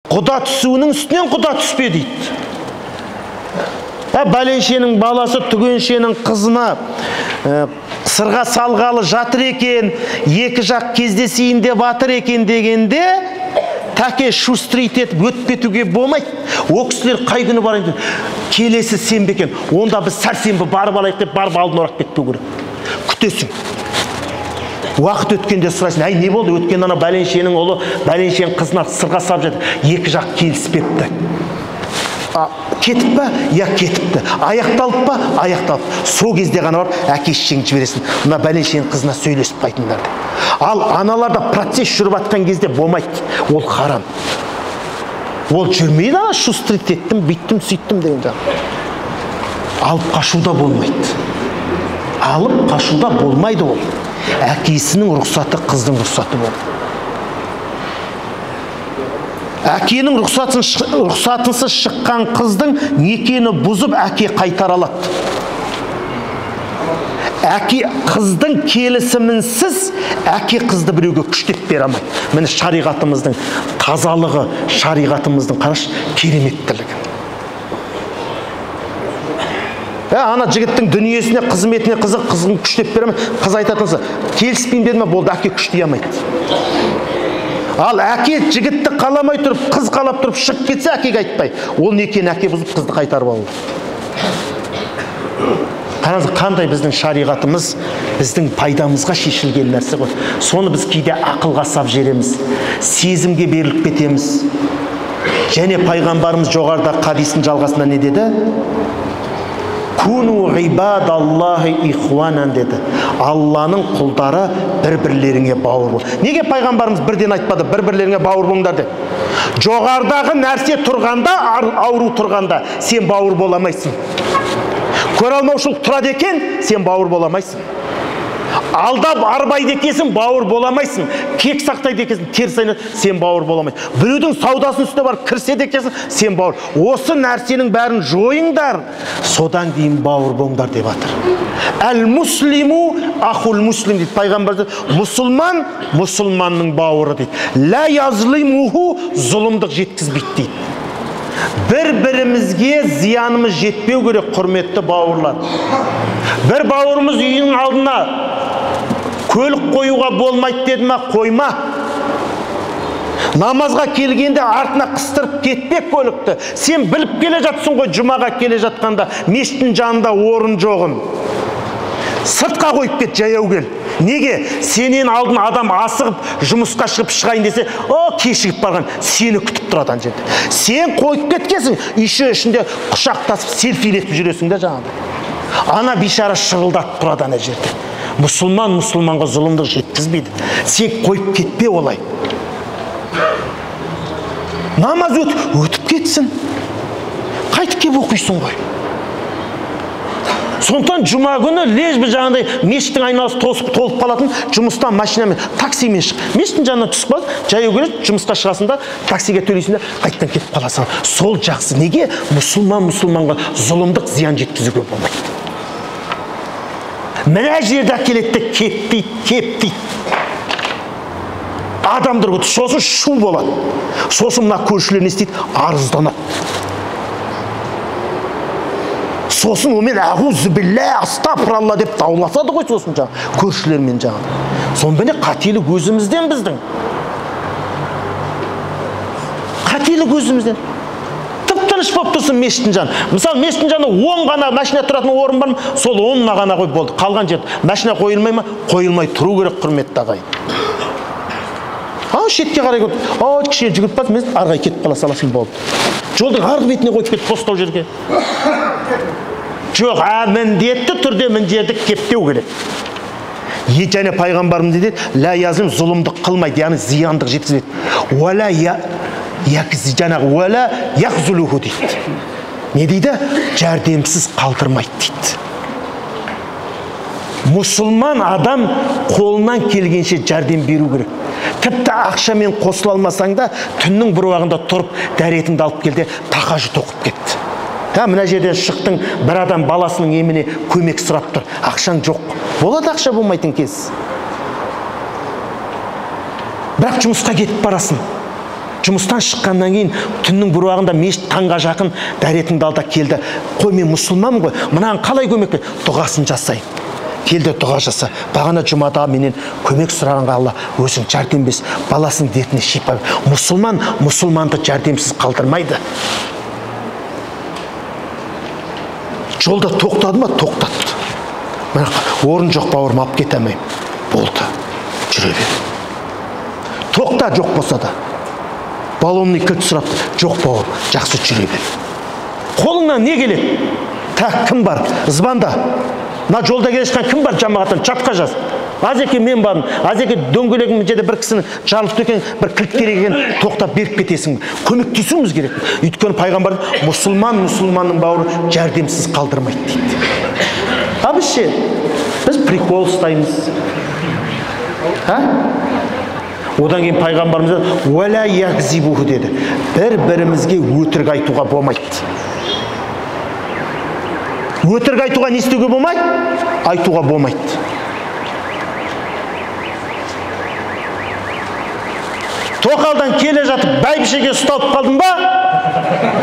Құда түсуінің үстінен құда түспе дейді. Бәленшенің баласы түгеншенің қызына сырға салғалы жатыр екен, екі жақ кездесейін деп жатыр екен дегенде, тәке шустрить етіп өтіп кетуге болмайды. О кісілер қай күні барайын деп, келесі сенбі екен, онда біз сәрсенбі барып алайық деп барып алдын орап кетпеу керек. Күтесің. Уақыт өткенде сұрайсың, әй не болды, өткен ана бәленшенің ұлы бәленшенің қызына сырға салып жатыр, екі жақ келіспепті. Кетіп па? Я кетіпті. Аяқталып па? Аяқталып. Сол кезде ғана барып әке шешеңді жібересің. Мына бәленшенің қызына сөйлесіп қайтыңдар деп. Ал аналарда процесс жүріп жатқан кезде болмайды. Ол харам. Ол жүрмейді, ана шустрить еттім, бүйттім, сөйттім деген жақ. Алып қашуда болмайды. Алып қашуда болмайды ол. Әкесінің рұқсаты қыздың рұқсаты болды. Әкенің рұқсатынсыз шыққан қыздың некені бұзып әке қайтара алады. Әке қыздың келісімінсіз әке қызды біреуге күштеп бере алмайды. Міне шариғатымыздың тазалығы, шариғатымыздың қарашы кереметтілігі. Ана жігіттің дүниесіне, қызметіне қызық, қызын күштеп бере алмайды. Қыз айтатын, келіспеймін деді ме, болды, әке күштей алмайды. Ал әке жігітті қаламай тұрып, қыз қалап тұрып шығып кетсе, әкеге айтпай, ол некені әке бұзып қызды қайтарып алу. Қараңыз, қандай біздің шариғатымыз біздің пайдамызға шешілген нәрсе ғой. Соны біз кейде ақылға сап жереміз, сезімге беріліп кетеміз. Және пайғамбарымыз жоғарыда хадистің жалғасында не деді? Куну ибадаллахи ихуанан деді. Алланың құлдары бір-бірлеріңе бауыр бол. Неге пайғамбарымыз бірден айтпады, бір-бірлеріңе бауыр болыңдар деп? Жоғарыдағы нәрсе тұрғанда, ауру тұрғанда, сен бауыр бола алмайсың. Көре алмаушылық тұрады екен, сен бауыр бола алмайсың. Алдап арбайды екенсің, бауыр бола алмайсың. Кек сақтайды екенсің, теріс айналады, сен бауыр бола алмайсың. Біреудің саудасының үстіне барып кіріседі екенсің, сен бауыр. Осы нәрсенің бәрін жойыңдар, содан кейін бауыр болыңдар деп жатыр. Әл муслиму ахул муслим дейді пайғамбар. Мұсылман мұсылманның бауыры дейді. Ла язлимуху, зұлымдық жеткізбейді дейді. Бір-бірімізге зиянымыз жетпеу керек, құрметті бауырлар. Бір бауырымыз үйінің алдына көлік қоюға болмайды деді ме, қойма. Намазға келгенде артына қыстырып кетпе көлікті. Сен біліп келе жатсың ғой, жұмаға келе жатқанда мешіттің жанында орын жоғын. Сыртқа қойып кет, жаяу кел. Неге? Сенен алдын адам асығып жұмысқа шығып шығайын десе, о, кешігіп барған, сені күтіп тұрады ана жерде. Сен қойып кеткенсің, үйші ішінде құшақтасып селфилетіп жүресің де жаңағыдай. Ана бейшара шырылдатып тұрады ана жерде. Мұсылман мұсылманға зұлымдық жеткізбейді. Сен қойып кетпе олай. Намаз өтіп кетсін. Қайтып келіп оқисың ғой. Сондықтан жұма күні лежбі жаңағыдай мешіттің айналасы толып қалатын, жұмыстан машинамен, таксимен шық. Мешіттің жанына түсіп қаласың, жаяу келесің, жұмысқа шығасың да, таксиге төлейсің де, қайтадан кетіп қаласың. Сол жақсы. Неге? Мұсылман мұсылманға зұлымдық зиян жеткізуге болмайды. Мына жерде әкеледі де кеп дейді, кеп дейді. Адамдар көтер, сосын шу болады. Сосын мына көршілер не істейді? Арызданады. Сосын онымен әғузубилля, астапыралла деп дауласады ғой сосын жаңа көршілермен жаңа. Сонымен қателік өзімізден біздің. Қателік өзімізден. Тып-тыныш болып тұрсын мешіттің жаны. Мысалы, мешіттің жанында 10 ғана машина тұратын орын бар ма? Сол 10-на ғана қойып болды. Қалған жерде машина қойылмай ма? Қойылмай тұру керек, құрметті ағайын. Ал шетке қарай көрді. О, кішкене жүгіріп барып, мен ары қарай кетіп қала саласың болды. Жолдың арғы бетіне қойып кетіп бостау жерге. Жоқ, міндетті түрде мына жерді кептеу керек. Және пайғамбарымыз дейді, лә язлим, зұлымдық қылмайды, яғни зияндық жеткізбейді. Уәлә жаңағы уәлә яхзулуху дейді. Не дейді? Жәрдемсіз қалдырмайды дейді. Мұсылман адам қолынан келгенше жәрдем беру керек. Тіпті ақшамен қосыла алмасаң да, түннің бір уағында тұрып, дәретіңді алып келде, тахажжуд оқып кетті. Мына жерден шықтың, бір адам баласының еміне көмек сұрап тұр. Ақшаң жоқ. Болады ақша болмайтын кез. Бірақ жұмысқа кетіп барасың. Жұмыстан шыққаннан кейін түннің бір уағында мешіт таңға жақын дәретіңді ал да келді. Қой, мен мұсылманмын ғой, мынаған қалай көмек бер? Дұғасын жасайын. Келді, дұға жаса. Бағана жұмада менен көмек сұрағанға Алла өзің жәрдем бер, баласының дертіне шипа бер. Мұсылман мұсылманды жәрдемсіз қалдырмайды. Жолда тоқтады ма? Тоқтатты. Бірақ орын жоқ, бауырым, алып кете алмаймын. Болды, жүре бер. Тоқта, жоқ болса да. Баллонный кілт сұрапты. Жоқ, бауырым, жақсы, жүре бер. Қолыңнан не келеді? Так, кім бар? Звонда. Мына жолда келе жатқан кім бар жамағаттан? Чатқа жаз. Азеке мен бармын. Азеке дөңгелегім жерде бір кісіні жарылып екен, бір кілт керек екен, тоқтап беріп кетесің. Көмектесуіміз керек. Өйткені пайғамбар мұсылман мұсылманның бауыры жәрдемсіз қалдырмайды дейді. А біз ше? Біз прикол ұстаймыз. А? Одан кейін пайғамбарымыз уәлә ягзибуху деді. Бір-бірімізге өтірік айтуға болмайды. Өтірік айтуға не істеуге болмайды? Айтуға болмайды. Тоқалдан келе жатып бәйбішеге ұсталып қалдың ба?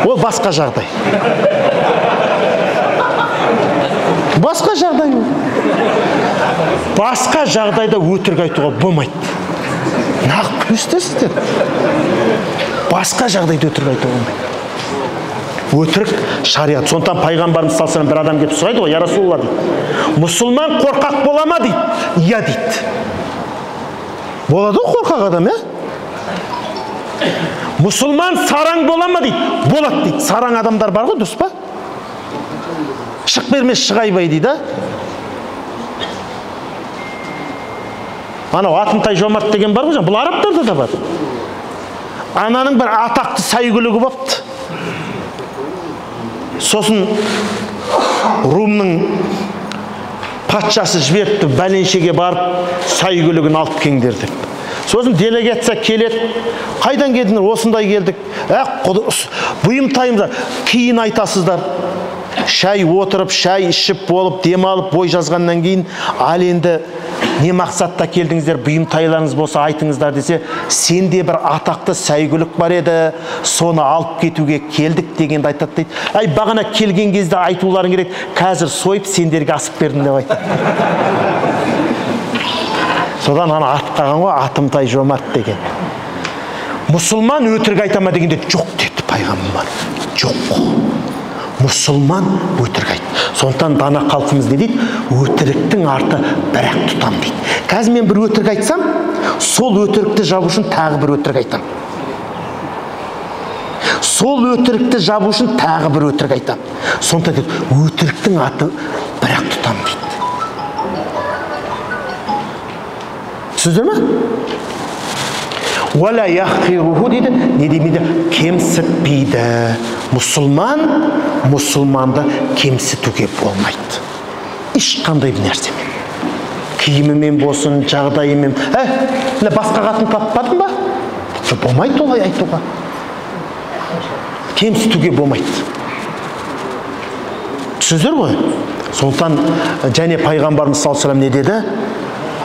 Ол басқа жағдай. Басқа жағдай ол. Басқа жағдайда өтірік айтуға болмайды. Нағып күлістесіздер. Басқа жағдайда өтірік айтуға болмайды. Өтірік шариат. Сондықтан пайғамбарымыз саллаллаху алейхи вассалам бір адам келіп сұрайды ғой, я Расулалла дейді. Мұсылман қорқақ бола ма дейді? Иә дейді. Болады ғой қорқақ адам, иә? Мұсылман сараң бола ма дейді? Болады дейді. Сараң адамдар бар ғой, дұрыс па? Шық бермес шығайбай дейді. Анау Атымтай Жомарт деген бар ғой, бұл арабтарда да бар. Ананың бір атақты сәйгүлігі болыпты. Сосын Румның патшасы жіберіпті, бәленшеге барып сәйгүлігін алып келіңдер деп. Сосын делегация келеді. Қайдан келдіңдер? Осындай келдік. Бұйымтайымыз, кейін айтасыздар. Шай отырып, шай ішіп болып, демалып, бой жазғаннан кейін, ал енді не мақсатта келдіңіздер, бұйымтайларыңыз болса айтыңыздар десе, сенде бір атақты сәйгүлік бар еді, соны алып кетуге келдік дегенді айтады дейді. Әй, бағана келген кезде айтуларың керек, қазір сойып сендерге асып бердім деп айтады. Содан ана ат қалған ғой, Атымтай Жомарт деген. Мұсылман өтірік айта ма дегенде жоқ деді пайғамбар. Жоқ. Мұсылман өтірік айт. Сондықтан дана халқымыз не дейді? Өтіріктің арты бір-ақ тұтам дейді. Қазір мен бір өтірік айтсам, сол өтірікті жабу үшін тағы бір өтірік айтам. Сол өтірікті жабу үшін тағы бір өтірік айтам. Сондықтан дейді, өтіріктің аты бір-ақ тұтам дейді. Түсіндіңдер ме? Уәлә яхқируху дейді, не демейді? Кемсітпейді. Мұсылман мұсылманды кемсітуге болмайды. Ешқандай бір нәрсемен. Киімімен болсын, жағдайымен. Мына басқа қатын таппадың ба? Болмайды олай айтуға. Кемсітуге болмайды. Түсіндіңдер ғой? Сондықтан және пайғамбарымыз саллаллаху алейхи вассалам не деді?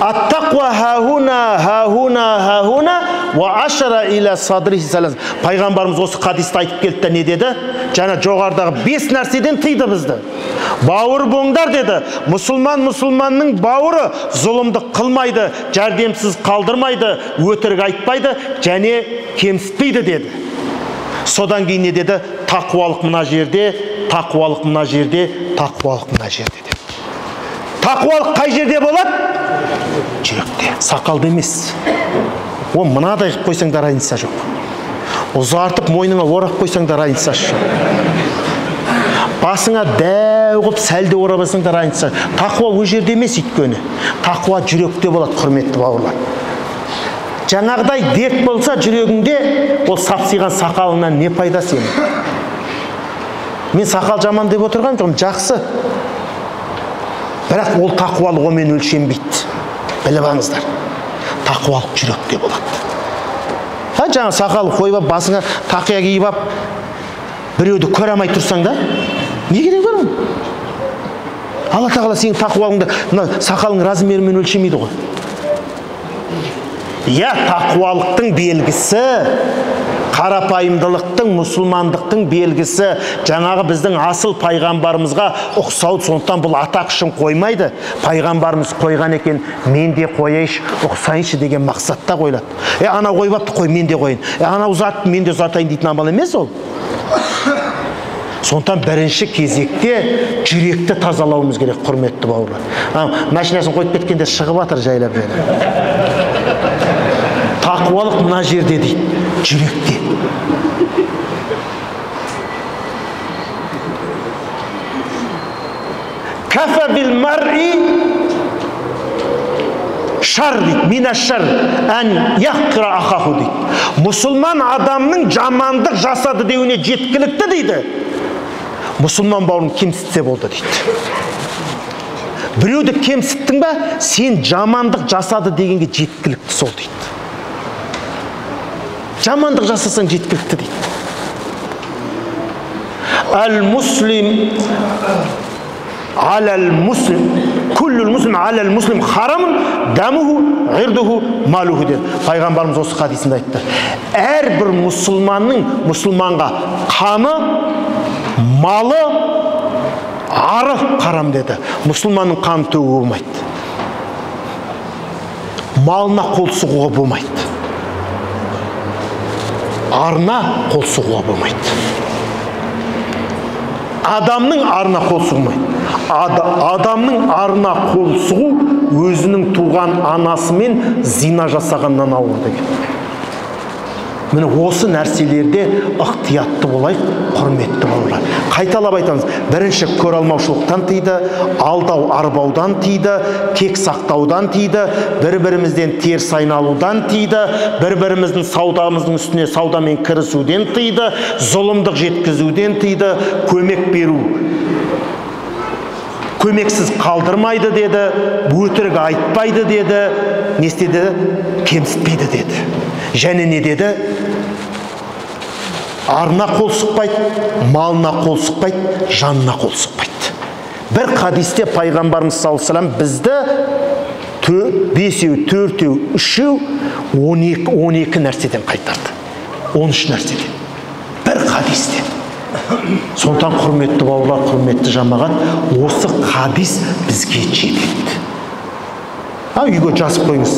Аттақуа хахуна хахуна хахуна уа ашара иля садрихи салас. Пайғамбарымыз осы хадисті айтып келді де не деді? Жаңа жоғарыдағы 5 нәрседен тыйды бізді. Бауыр болыңдар деді. Мұсылман мұсылманның бауыры зұлымдық қылмайды, жәрдемсіз қалдырмайды, өтірік айтпайды және кемсітпейді деді. Содан кейін не деді? Тақуалық мына жерде, тақуалық мына жерде, тақуалық мына жерде деді. Тақуалық қай жерде болады? Жүректе. Сақалды емес. О, мынадай қылып қойсаң да разница жоқ. Ұзартып мойныңа орап қойсаң да разница жоқ. Басыңа дәу қылып сәлде орап алсаң да разница. Тақуа ол жерде емес өйткені. Тақуа жүректе болады, құрметті бауырлар. Жаңағыдай дерт болса жүрегіңде, ол сапсиған сақалыңнан не пайда сенің? Мен сақал жаман деп отырған жоқпын, жақсы. Бірақ ол тақуалық онымен өлшенбейді. Біліп алыңыздар. Тақуалық жүректе болады. Жаңа сақал қойып алып, басыңа тақия киіп алып, біреуді көре алмай тұрсаң да, не керек бар оның? Алла тағала сенің тақуалығыңды мына сақалың размерімен өлшемейді ғой. Я тақуалықтың белгісі Қарапайымдылықтың, мұсылмандықтың белгісі, жаңағы біздің асыл пайғамбарымызға ұқсау. Сондықтан бұл атақ үшін қоймайды. Пайғамбарымыз қойған екен, мен де қояйыншы, ұқсайыншы деген мақсатта қойылады. Анау қойып апты, қой, мен де қояйын. Анау ұзатты, мен де ұзатайын дейтін амал емес ол. Сондықтан бірінші кезекте жүректі тазалауымыз керек, құрметті бауырлар. Машинасын қойып кеткенде шығып жатыр жайлап-жайлап. Тақуалық мына жерде дейді, жүректе. Кафа бил мар'i шар дейді, мина шар ән яққира ахаху дейді. Мұсылман адамның жамандық жасады деуіне жеткілікті дейді. Мұсылман бауырын кемсітсе болды дейді. Біреуді кемсіттің ба, сен жамандық жасады дегенге жеткілікті сол дейді. Жамандық жасасаң жеткілікті дейді. Әл-муслим алал-муслим күллүл-муслим алал-муслим харамын дамуху ғирдуху малуху деді. Пайғамбарымыз осы хадисінде айтты. Әрбір мұсылманның мұсылманға қаны, малы, ары қарам деді. Мұсылманның қанын төгуге болмайды. Малына қол сұғуға болмайды. Арына қол сұғуға болмайды. Адамның арына қол сұғмайды. Адамның арына қол сұғу өзінің туған анасымен зина жасағаннан ауыр деген. Міне осы нәрселерде ықтиятты болайық, құрметті бауырлар. Қайталап айтамыз, бірінші көре алмаушылықтан тыйды, алдау арбаудан тыйды, кек сақтаудан тыйды, бір-бірімізден теріс айналудан тыйды, бір-біріміздің саудамыздың үстіне саудамен кірісуден тыйды, зұлымдық жеткізуден тыйды, көмек беру көмексіз қалдырмайды деді, өтірік айтпайды деді, не істеді? Кемсітпейді деді. Және не деді? Арына қол сұқпайды, малына қол сұқпайды, жанына қол сұқпайды. Бір хадисте пайғамбарымыз саллаллаху алейхи вассалам бізді 5, 4, 3, 12 нәрседен қайтарды. 13 нәрседен. Бір хадисте. Сондықтан құрметті бауырлар, құрметті жамағат, осы хадис бізге жетеді. Үйге жазып қойыңыз.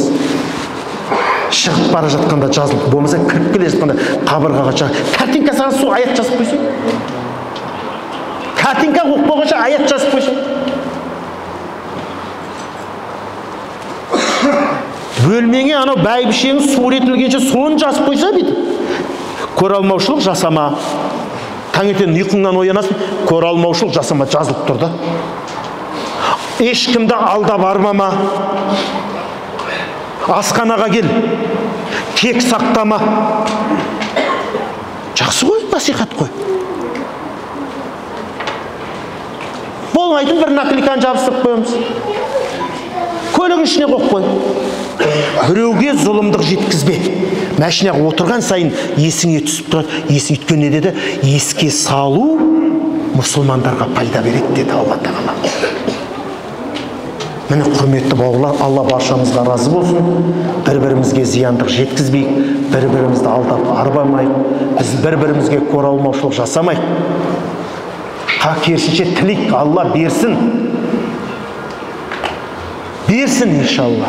Шығып бара жатқанда жазылып, болмаса кіріп келе жатқанда қабырғаға жазып, картинка саған сол аят жазып қойсай. Картинка оқып болғанша аят жазып қойсай. Бөлмеңе анау бәйбішеңіз суретін ілгенше соны жазып қойса бүйтіп. Көре алмаушылық жасама. Таңертең ұйқыңнан оянасың, көре алмаушылық жасама жазылып тұр да. Ешкімді алдап арбама. Асханаға кел, кек сақтама. Жақсы ғой, насихат қой. Болмайтын бір наклейканы жабыстырып қоямыз. Көлігің ішіне қойып қой. Біреуге зұлымдық жеткізбе. Машинаға отырған сайын есіңе түсіп тұрады. Есі өйткені не деді? Еске салу мұсылмандарға пайда береді деді Алла тағала. Міне құрметті бауырлар, Алла баршамызға разы болсын. Бір-бірімізге зияндық жеткізбейік, бір-бірімізді алдап арбамайық, біз бір-бірімізге көре алмаушылық жасамайық. Керісінше тілейік, Алла берсін. Берсін иншалла.